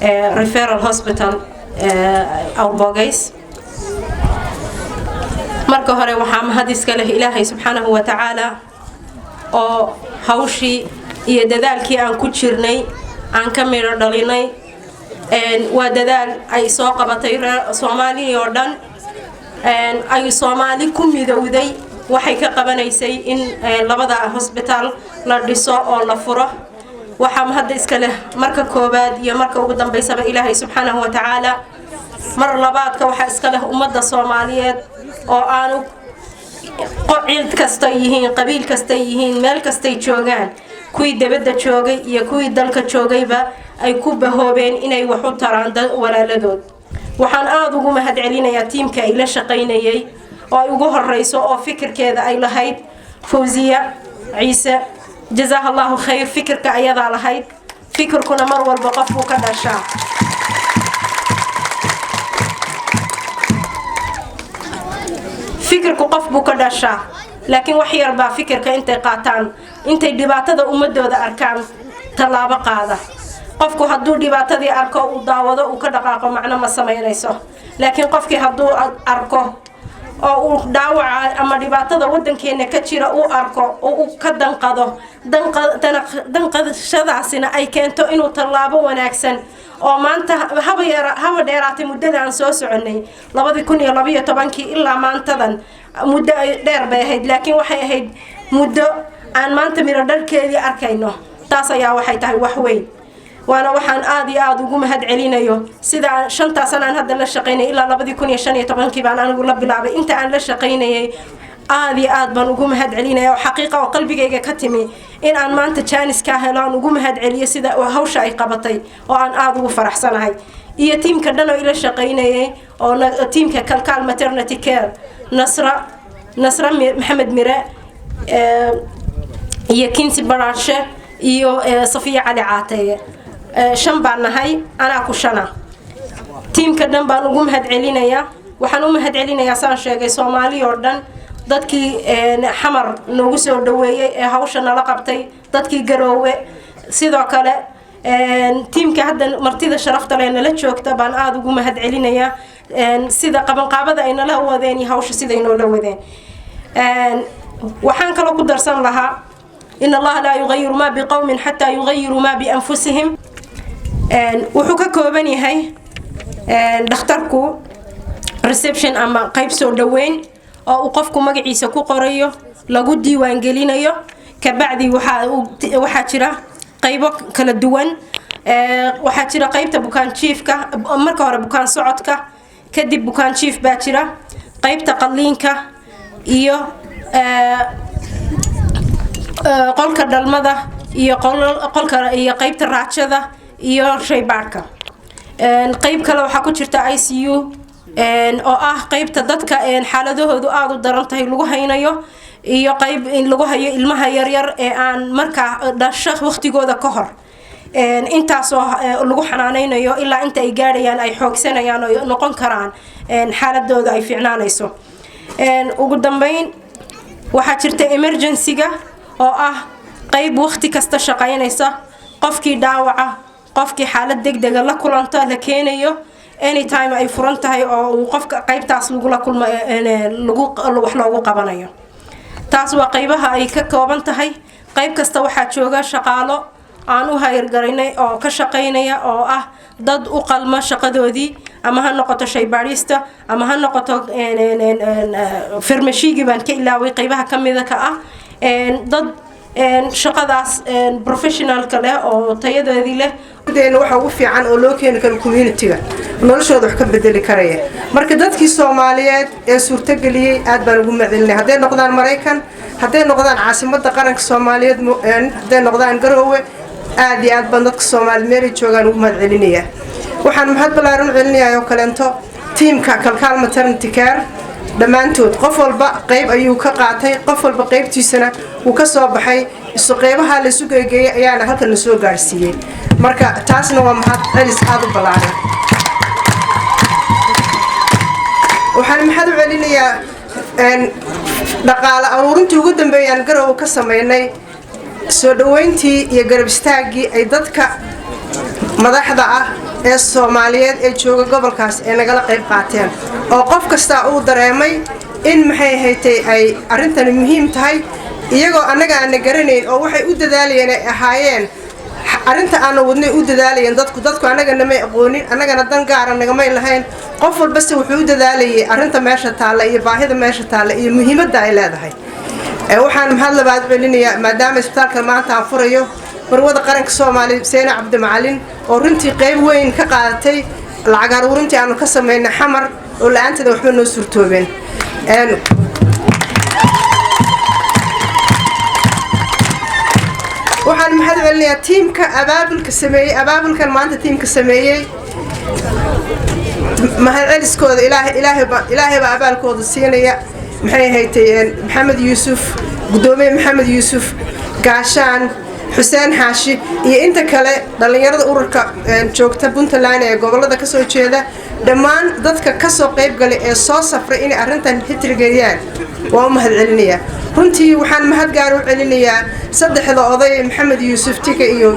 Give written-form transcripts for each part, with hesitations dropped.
Referral Hospital Awrbogays. Marka hore waxaa mahad iska leh Ilaahay subxaanahu wa tacaala oo hawshii iyo dadaalkii aan ku jirnay aan ka midho dhalinay. Waa dadaal ay soo qabatay Soomaaliya oo dhan, ay Soomaali ku midowday. Waxay ka qabanaysay in labada hosbitaal la dhiso oo la furo. Waxaa mahadda iska leh marka koowaad iyo marka ugu dambaysaba Ilaahay subxaanahu wa tacaala. Mar labaadka waxaa iska leh ummadda Soomaaliyeed oo aanu cid kasta yihiin, qabiil kastay yihiin, meel kastay joogaan, kuwii debadda joogay iyo kuwii dalka joogayba ay ku bahoobeen inay wax u taraan walaaladood. Waxaan aada ugu mahad celinayaa tiimka ay la shaqaynayay oo ay ugu horeyso oo fikirkeeda ay lahayd Fawsiya Ciise, jazaaha Allahu khayr. Fikirka ayadaa lahayd, fikirkuna mar walba qofbuu ka dhashaa. Fikirku qof buu ka dhashaa, laakiin wax yar baa fikirka intay qaataan, intay dhibaatada ummadooda arkaan, tallaabo qaada. Qofku hadduu dhibaatadii arko, uu daawado, uu ka dhaqaaqo, macno ma samaynayso. Laakiin qofkii hadduu arko oo uu dhaawaca ama dhibaatada wadankeena ka jira uu arko oo uu ka danqado, danqashadaasina ay keento inuu tallaabo wanaagsan oo maanta haba yara haba dheeraatay, muddada aan soo soconay 2012-kii ilaa maantadan muddo dheer bay ahayd, laakiin waxay ahayd muddo aan maanta miro dharkeedii arkayno. Taas ayaa waxay tahay wax weyn, waana waxaan aada iyo aada ugu mahad celinayo. Sida 5-taa sana aan hadda la shaqaynayay, ilaa 2015-kii baan anigu la bilaabay, inta aan la shaqaynayay aada iyo aad baan ugu mahad celinaya, oo xaqiiqa oo qalbigayga ka timi in aan maanta jaaniskaa helo aan ugu mahad celiyo sida hawsha ay qabatay oo aan aada ugu faraxsanahay, iyo tiimka dhan oo ila shaqaynayay oo tiimka Kalkaal Maternity Care, Nasra Maxamed Mire iyo Kinsi Baraashe iyo Safiya Cali Caateeye. Shan baan nahay, anaa ku shana. Tiimka dhan baan ugu mahad celinayaa. Waxaan u mahad celinayaa, saan sheegay, Soomaali oo dhan, dadkii Xamar noogu soo dhaweeyey ee hawsha nala qabtay, dadkii Garoowe sidoo kale, tiimka hadda martida sharafta leh nala joogta baan aada ugu mahad celinayaa, sida qabanqaabada ay nala wadeen iyo hawsha siday noola wadeen. Waxaan kaloo ku darsan lahaa: in Allaha laa yugayiru maa biqowmin xataa yugayiru maa bianfusihim. Wuxuu ka kooban yahay dhakhtarku reception ama qayb soo dhaweyn oo uu qofku magaciisa ku qorayo, lagu diiwaangelinayo. Kabacdi waxaa jira qaybo kala duwan. Waxaa jira qaybta bukaan jiifka, marka hore bukaan socodka, kadib bukaan jiif baa jira, qaybta qalliinka iyo qolka dhalmada iyo qolka iyo qaybta raajada iyo shaybaadhka. Qayb kale waxaa ku jirta ICU oo ah qaybta dadka xaaladahoodu aada u daran tahay lagu haynayo, iyo qayb in lagu hayo ilmaha yaryar ee aan markaa dhasho waqtigooda ka hor, intaasoo lagu xanaaneynayo ilaa inta ay gaadhayaan, ay xoogsanayaan oo noqon karaan xaaladooda ay fiicnaanayso. Ugu dambeyn waxaa jirta emergency-ga oo ah qayb waqti kasta shaqaynaysa, qofkii dhaawaca, qofkii xaalad degdega la kulanta la keenayo, anytime ay furan tahay oo uu qofka qaybtaas lagula kulmo, lagu wax loogu qabanayo. Taas waa qaybaha ay ka kooban tahay. Qayb kasta waxaa jooga shaqaalo aan u hayrgaraynay oo ka shaqaynaya oo ah dad u qalma shaqadoodii, ama ha noqoto shaybaadhista ama ha noqoto farmashiigii baan ka ilaaway, qaybaha kamida ka ah dad shaqadaas professionalka leh oo tayadeedii leh. Waxa ugu fiican oo loo keeni karo community-ga noloshooda wax ka bedeli karaya. Marka dadkii Soomaaliyeed ee suurtageliyey aad baan ugu macelinay, hadday noqdaan Maraykan, hadday noqdaan caasimadda qaranka Soomaaliyeed, hadday noqdaan Garoowe, aad iyo aad baan dadka Soomaaliyeed meelay joogaan ugu mahad celinayaa. Waxaan mahad ballaaran u celinayaa oo kaleento tiimka Kalkaal Maternity Care dhammaantood. Qof walba qayb ayuu ka qaatay, qof walba qaybtiisana wuu ka soo baxay. Isu qaybaha laysu geegeeyey ayaana halkan la soo gaarsiiyey. Marka taasna waa mahad celis aada u ballaaran. Waxaan maxad u celinayaa dhaqaale aruurintii ugu dambeeyaan Garowe ka sameynay, soo dhaweyntii iyo garab istaaggii ay dadka Madaxda ah ee Soomaaliyeed ee jooga gobolkaas ee nagala qayb qaateen, oo qof kastaa uu dareemay in, maxay haytay, ay arrintani muhiim tahay, iyagoo annaga aana garanayn oo waxay u dadaalayeen ay ahaayeen arrinta aana wadnay u dadaalayeen. Dadku annaga namay aqoonin, annagana dan gaara nagamay lahayn. Qof walbase wuxuu u dadaalayay arrinta meesha taalla iyo baahida meesha taalla iyo muhiimadda ay leedahay. Waxaan mahad labaad celinayaa, maadaama isbitaalka maanta aan furayo, marwada qaranka Soomaaliya Seena Cabdimacalin, oo runtii qayb weyn ka qaadatay lacag aruurintii aanu ka samaynay Xamar, oo la-aanteeda waxba noo suurtoobeen. Waxaan mahad celinayaa tiimka abaabulka sameeyey, abaabulkan maanta tiimka sameeyey. Mahad celiskooda Ilaahay baa abaalkooda siinaya. Maxay haytay, Maxamed Yuusuf, guddoomiye Maxamed Yuusuf Gaashaan, Xuseen Xaashi iyo inta kale dhallinyarada ururka joogta Puntland ee gobolada kasoo jeeda, dhammaan dadka kasoo qayb galay ee soo safray inay arrintan hitrigeliyaan waa u mahad celinayaa. Runtii waxaan mahad gaar u celinayaa saddexda oday, Maxamed Yuusuf Tika iyo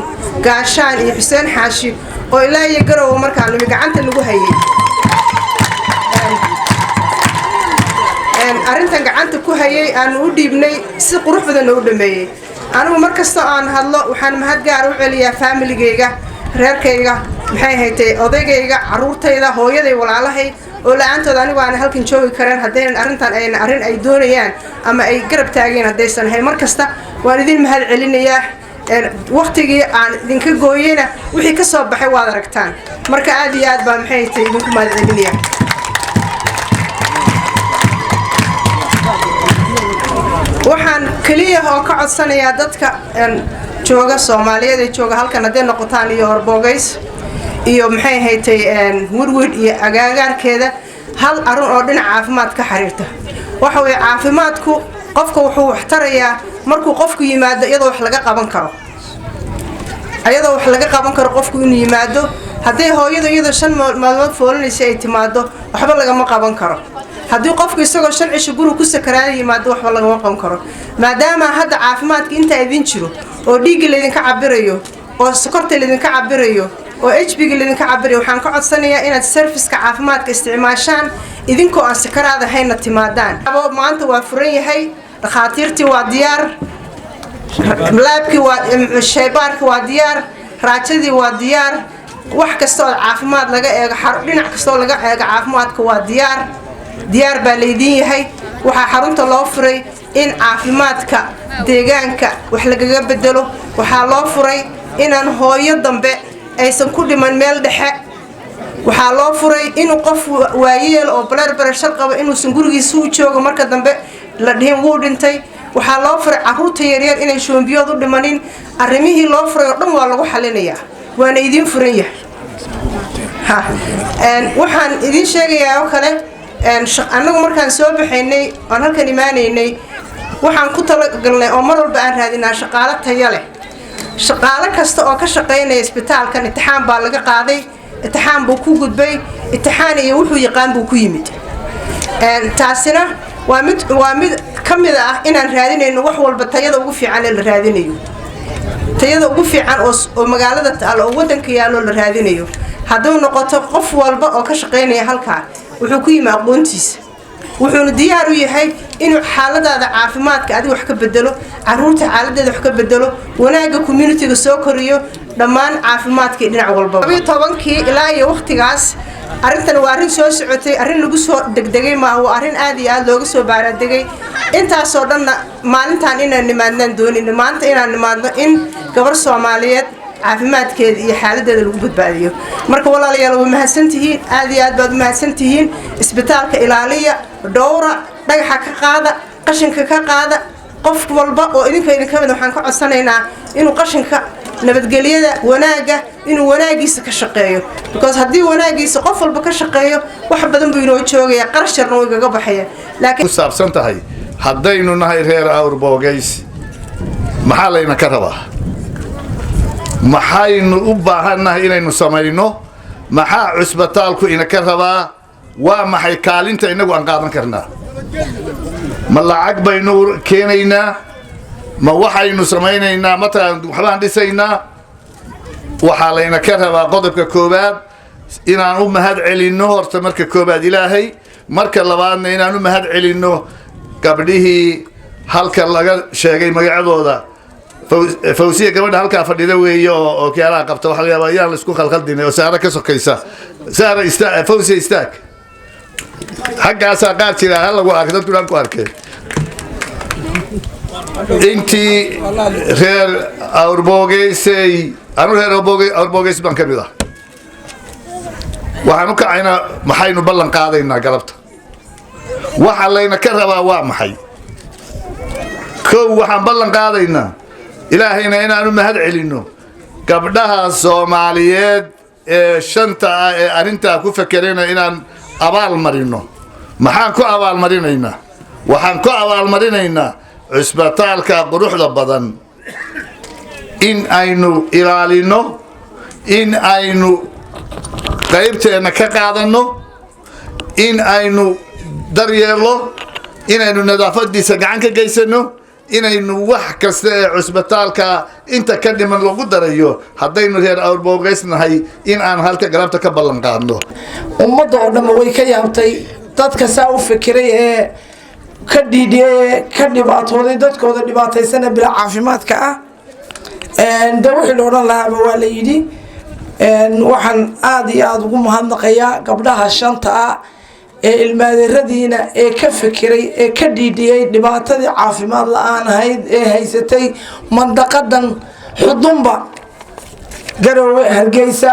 Gaashaan iyo Xuseen Xaashi, oo ilaa iyo Garowe markaa nimi gacanta lagu hayay, arrintan gacanta ku hayay, aanu u dhiibnay, si qurux badanna u dhameeyey. Anigu mar kasta aan hadlo waxaan mahad gaar u celiyaa faamiligayga, reerkayga, maxay haytay, odaygayga, caruurtayda, hooyaday, walaalahay, oo la-aantood anigu aana halkan joogi kareen haddaynan arrintan ayna arrin ay doonayaan ama ay garab taageen haddaysan ahayn. Mar kasta waan idin mahad celinayaa. Waktigii aan idinka gooyeyna wixii ka soo baxay waad aragtaan. Marka aad iyo aad baa, maxay haytay, idinku mahad celinaya. Waxaan keliya oo ka codsanayaa dadka jooga Soomaaliyeed ee jooga halkan, hadday noqotaan iyo Orboogays iyo, maxay haytay, Werwid iyo agaagaarkeeda, hal arrin oo dhinaca caafimaad ka xiriirta. Waxa weye, caafimaadku qofka wuxuu wax tarayaa markuu qofku yimaado iyadoo wax laga qaban karo, iyadoo wax laga qaban karo qofku inuu yimaado. Hadday hooyadu iyadoo 5 maalmood foolinaysa ay timaado, waxba lagama qaban karo. Haddii qofku isagoo 5 cisho guriga ku sakaraada yimaado, waxba lagama qaban karo. Maadaama hadda caafimaadka intaa idin jiro, oo dhiigga laydinka cabirayo, oo sokorta laydinka cabirayo, oo HB-ga laydinka cabirayo, waxaan ka codsanayaa inaad serviceka caafimaadka isticmaashaan idinkoo aan sakaraad ahayna timaadaan. Maanta waa furan yahay, dhakhaatiirtii waa diyaar, labkii waa, shaybaarkii waa diyaar, raajadii waa diyaar. Wax kasta oo caafimaad laga eego, dhinac kasta oo laga eego caafimaadka waa diyaar, diyaar baa laydin yahay. Waxaa xarunta loo furay in caafimaadka deegaanka wax lagaga bedelo. Waxaa loo furay inaan hooyo dambe aysan ku dhiman meel dhexe. Waxaa loo furay inuu qof waayeel oo blood pressure qabo inuusan gurigiisa u joogo marka dambe la dhihin wuu dhintay. Waxaa loo furay caruurta yaryar inay shoombiyood u dhimanin. Arrimihii loo furay oo dhan waa lagu xalinayaa, waana idiin furan yahay. Waxaan idiin sheegayaa oo kale, annagu markaan soo baxaynay oon halkan imaanaynay, waxaan ku talagalnay oo mar walba aan raadinaa shaqaalo tayo leh. Shaqaalo kasta oo ka shaqaynaya isbitaalkan imtixaan baa laga qaaday, imtixaan buu ku gudbay, imtixaan iyo wuxuu yaqaan buu ku yimid. Taasina waa mid ka mid ah inaan raadinayno wax walba tayada ugu fiican ee la raadinayo, tayada ugu fiican oo magaalada taalo oo wadanka yaaloo la raadinayo. Hadduu noqoto qof walba oo ka shaqaynaya halkaa, wuxuu ku yimi aqoontiisa, wuxuuna diyaar u yahay inuu xaaladaada caafimaadka adiga wax ka bedelo, caruurta xaaladeeda wax ka bedelo, wanaagga communityga soo koriyo, dhammaan caafimaadkii dhinac walbaba. 12-kii ilaa iyo waqtigaas arrintan waa arrin soo socotay, arrin lagu soo degdegay maaha, waa arrin aad iyo aad looga soo baaraadegay. Intaasoo dhanna maalintaan inaan nimaadnaan doonina, maanta inaan nimaadno in gabar Soomaaliyeed caafimaadkeeda iyo xaaladeeda lagu badbaadiyo. Marka walaalayaal, waa mahadsantihiin, aad iyo aad baad u mahadsantihiin. Isbitaalka ilaaliya, dhowra, dhagaxa ka qaada, qashinka ka qaada. Qof walba oo idinka idinka mid waxaan ka codsanaynaa inuu qashinka, nabadgelyada, wanaagga, inuu wanaagiisa ka shaqeeyo, because haddii wanaagiisa qof walba ka shaqeeyo, wax badan buu inoo joogaya, qarash yarna wuu igaga baxaya. Laakiin ku saabsan tahay, haddaynu nahay reer Awrboogays, maxaa layna ka rabaa? Maxaynu u baahannahay inaynu samayno? Maxaa cusbitaalku ina ka rabaa? Waa maxay kaalinta innagu aan qaadan karnaa? Ma lacag baynu keenaynaa? Ma waxaynu samaynaynaa matalan waxbaan dhisaynaa? Waxaa layna ka rabaa qodobka koowaad inaan u mahad celinno horta marka koowaad Ilaahay, marka labaadna inaan u mahad celinno gabdhihii halka laga sheegay magacadooda. Fawsiya, gabadha halkaa fadhida weeye oo kiyaalaha qabta. Waxa laga yaabaa ayaan la isku khalkhaldinay oo Saara ka sokaysa. Saara, istaag. Fawsiya, istaag. Xaggaasaa qaar jira, hal lagu arkay, dadku dhan ku arkay. Intii reer Awrboogeysay, anu reer Awrboogeys baan ka mid ah. Waxaan u kacaynaa, maxaynu ballan qaadaynaa galabta? Waxa layna ka rabaa waa maxay? Kow, waxaan ballan qaadaynaa Ilaahayna inaanu mahad celinno, gabdhaha Soomaaliyeed ee shanta ah ee arrintaa ku fekerayna inaan abaal marino. Maxaan ku abaalmarinaynaa? Waxaan ku abaalmarinaynaa cusbitaalka quruxda badan in aynu ilaalino, in aynu qaybteenna ka qaadanno, in aynu daryeello, inaynu nadaafadiisa gacan ka geysano, inaynu wax kasta ee cusbitaalka inta ka dhiman lagu darayo, haddaynu reer Awrboogeysnahay, in aan halka galabta ka ballan qaadno. Ummadda oo dhanba way ka yaabtay dadka saa u fikiray ee ka dhiidhiyay ee ka dhibaatooday dadkooda dhibaataysana bila caafimaadka ah. De wixii la odhan lahaaba waa la yidhi. Waxaan aada iyo aada ugu mahadnaqayaa gabdhaha shanta ah ee ilmaadeeradiina ee ka fikiray ee ka dhiidhiyey dhibaatadii caafimaad la-aan ahayd ee haysatay mandaqadan Xudunba, Garoowe, Hargeysa,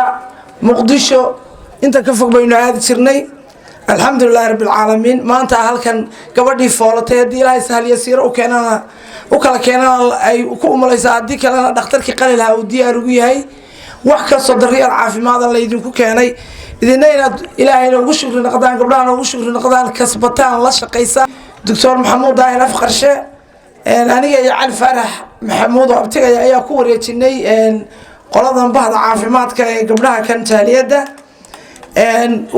Muqdisho, inta ka fog baynu aadi jirnay. Alxamdulilahi rabbilcaalamiin, maanta halkan gabadhii foolatay, haddii Ilaahay sahliya siiro u keenana, u kala keenana, ay ku umulaysaa, haddii kalena dhakhtarkii qali lahaa uu diyaar ugu yahay. Wax kastoo daryeel caafimaada laydinku keenay, idina inaad Ilaahayna ugu shukri noqdaan, gabdhahana ugu shukri noqdaan, kasbataan, la shaqaysaan. Doctor Maxamuud Daahir Afqarshe, aniga iyo Cali Faarax Maxamuud oo abtigaya ayaa ku wareejinay qoladan bahda caafimaadka ee gabdhaha kan jaaliyadda.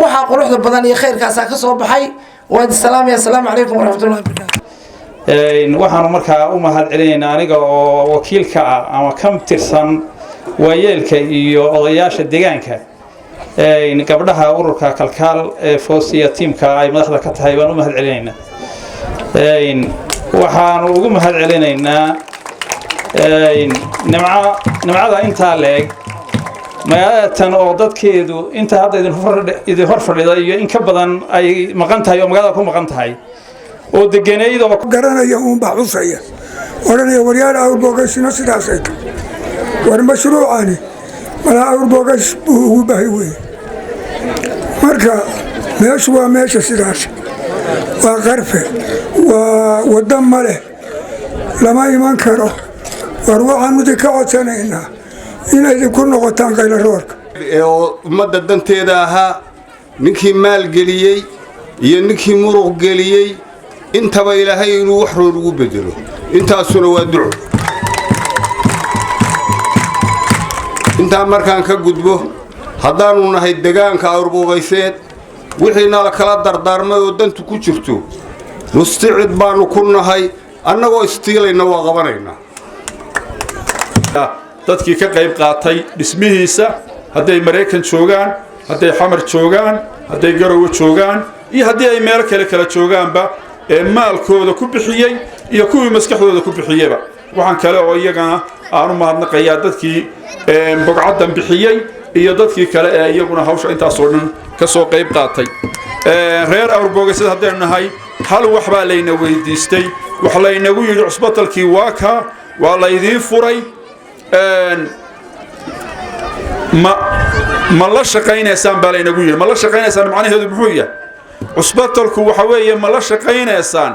Waxaa quruxda badan iyo khayrkaasaa ka soo baxay. Waad salaamaya. Asalaamu calaykum waraxmatullahi wabarakaatu. Waxaanu markaa u mahad celinaynaa, aniga oo wakiilka ah ama ka tirsan waayeelka iyo odayaasha deegaanka, gabdhaha ururka Kalkaal ee Foosiya, tiimka ay madaxda ka tahay baan u mahad celinaynaa. Waxaanu ugu mahad celinaynaa nimca, nimcada intaa leeg magaalada tan oo dadkeedu inta hadda idin hor fadhida iyo in ka badan ay maqan tahay oo magaalada ku maqan tahay oo degenayd oo garanaya uunbaa xusaya, odhanaya: "Waryaal, Awrboogaysina sidaasay tahay. War mashruucani malaa Awrboogays buu ugu bahay weye." Marka meeshu waa meesha sidaas, waa Qarfe, waa waddo ma leh, lama iman karo. War waxaanu idinka codsanaynaa inay idinku noqotaan qaylaroorka. Oo ummadda danteeda ahaa, ninkii maalgeliyey iyo ninkii muruq geliyey intaba Ilaahay inuu wax roon ugu bedelo. Intaasuna waa duco. Intaa markaan ka gudbo, haddaannu nahay degaanka Awrboogayseed, wixii nala kala dardaarmay oo dantu ku jirto, musticid baannu ku nahay. Annagoo istiilayna waa qabanaynaa. Dadkii ka qayb qaatay dhismihiisa, hadday Maraykan joogaan, hadday Xamar joogaan, hadday Garowe joogaan iyo haddii ay meelo kale kala joogaanba, ee maalkooda ku bixiyey iyo kuwii maskaxdooda ku bixiyeyba. Waxaan kale oo iyagana aanu mahadnaqayaa dadkii bogcaddan bixiyey iyo dadkii kale ee iyaguna hawsha intaasoo dhan ka soo qayb qaatay. Reer Awrboogaysad haddaynu nahay, hal wax baa layna weydiistay. Wax laynagu yidhi: cusbatalkii waa kaa, waa laydiin furay, ma la shaqaynaysaan baa laynagu yidhi. Ma la shaqaynaysaan macnaheedu muxuu yahay? Cusbatalku waxa weeye, ma la shaqaynaysaan?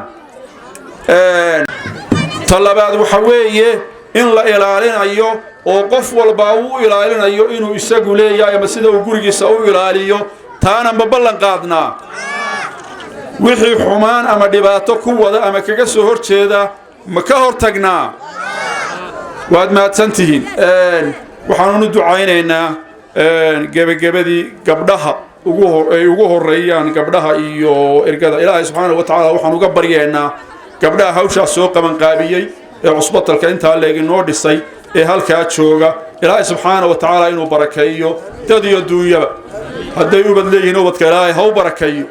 Ta labaad waxa weeye in la ilaalinayo oo qof walba uu ilaalinayo inuu isagu leeyahay ama sida uu gurigiisa u ilaaliyo. Taana ma ballan qaadnaa? Wixii xumaan ama dhibaato ku wada ama kaga soo hor jeeda ma ka hor tagnaa? Waad mahadsantihiin. Waxaanunu ducaynaynaa gebagabadii gabdhaha ay ugu horeeyaan gabdhaha iyo ergada. Ilaahay subxaanahu wa tacaala waxaan uga baryeennaa gabdhaha hawshaas soo qabanqaabiyey ee cusbatalka intaa leeg inoo dhisay ee halkaa jooga. Ilaahay subxaana wa tacaala inuu barakeeyo dad iyo duunyaba. Hadday ubad leeyihiin, ubadka Ilaahay ha u barakeeyo.